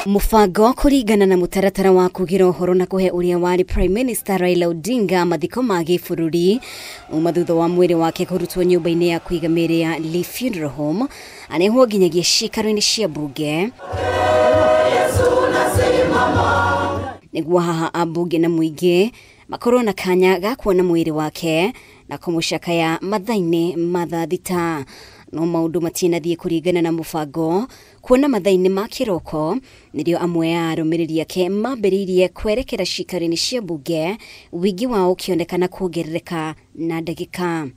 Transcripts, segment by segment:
Mũbango kũringana na mũtaratara wa kugira ũhoro na kũhe ũrĩa warĩ Prime Minister Raila Odinga mathiko ma gĩbũrũri uma thutha wa mwĩrĩ wake kũrutwo nyũmba-inĩ ya kũiga mĩĩrĩ ya Lee Funeral Home anehwo nginyagia ciikaro-inĩ cia mbunge nĩguo haha ambunge na mũingĩ makorwo na kanya ga kuona mwĩrĩ wake na kũmũcakaya mathaa-inĩ ma thaa thita. No maũndũ matinathiĩ kũringana na mũbango kuona mathaa-inĩ ma kĩroko nĩrĩo amwe a arũmĩrĩri ake mambĩrĩirie kwerekera ciikaro-inĩ cia mbunge, wĩingĩ wao ũkĩonekana kuongerereka na ndagĩka.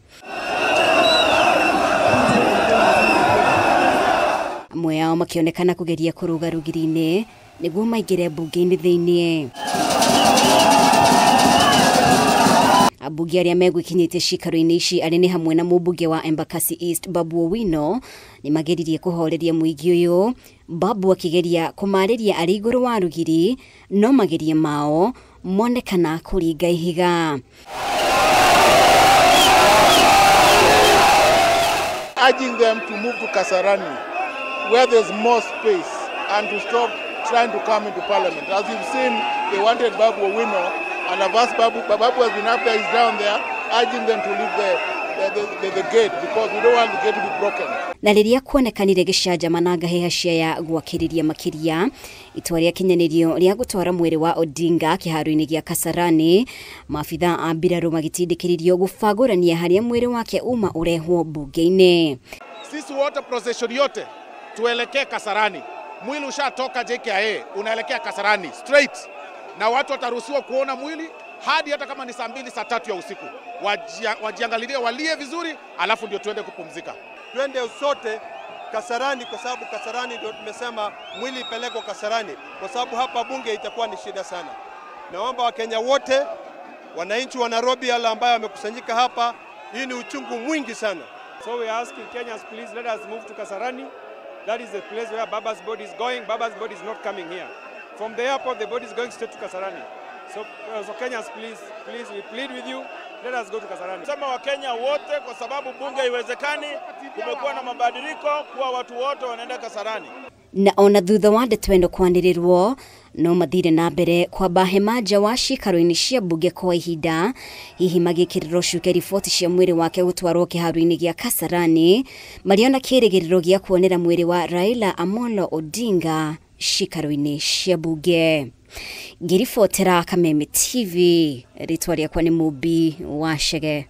Amwe ao makĩonekana kũgeria kũrũga rũgiri-inĩ nĩguo maingĩre mbunge-inĩ thĩiniĩ. Ambunge arĩa megwĩkinyĩtie ciikaro-inĩ ici arĩ nĩ hamwe na mũmbunge wa Embakasi East Babu Owino nĩ mageririe kũhoreria mũingĩ ũyũ, Babu akĩgeria kũmarĩria arĩ igũrũ wa rũgiri no mageria mao monekana kũringa ihiga. Urging them to move to Kasarani where there's more space and to stop trying to come into parliament. As you've seen, they wanted Babu Owino, and I've asked Babu, Babu has been up there, he's down there, urging them to leave the gate because we don't want the gate to be broken. Na rĩrĩa kuonekanire gĩcanjama na ngahĩha cia gwakĩrĩria makĩria itua rĩa kinyanĩrio rĩa gũtwara mwĩrĩ wa Odinga kĩharo-inĩ gĩa Kasarani, maabitha a mbirarũ magĩtindĩkĩrĩrio gũbagũrania harĩa mwĩrĩ wake uma ũrehwo mbunge-inĩ. Sisi wote procession yote tuelekee Kasarani. Mwili ushatoka JKIA unaelekea Kasarani straight, na watu wataruhusiwa kuona mwili hadi hata kama ni saa 2 saa 3 ya usiku. Wajiangalilie, walie vizuri, alafu ndio tuende kupumzika. Twende sote Kasarani kwa sababu Kasarani ndio tumesema mwili ipelekwe Kasarani, kwa sababu hapa bunge itakuwa ni shida sana. Naomba Wakenya wote, wananchi wa Nairobi wale ambao wamekusanyika hapa, hii ni uchungu mwingi sana. So we are asking Kenyans, please let us move to Kasarani. That is the place where Baba's body is going. Baba's body is not coming here. From the airport, the body is going straight to Kasarani. So Kenyans, please, please, we plead with you, let us go to Kasarani. Sema Wakenya wote, kwa sababu bunge haiwezekani, kumekuwa na mabadiliko kuwa watu wote wanaenda Kasarani. Na ona thutha wa ndeto ĩno kwanĩrĩrwo no mathire na mbere kwamba hema nja wa ciikaro-inĩ cia mbunge kwa ihinda, hihi magĩkĩrĩrwo cuke riboti cia mwĩrĩ wake gũtwarwo kĩharo-inĩ gĩa Kasarani marĩ ona kĩrĩgĩrĩro gĩa kuonera mwĩrĩ wa Raila Amolo Odinga ciikaro-inĩ cia mbunge. Ngĩribotera Kameme TV, rĩtwa rĩakwa nĩ Mũmbi wa Chege.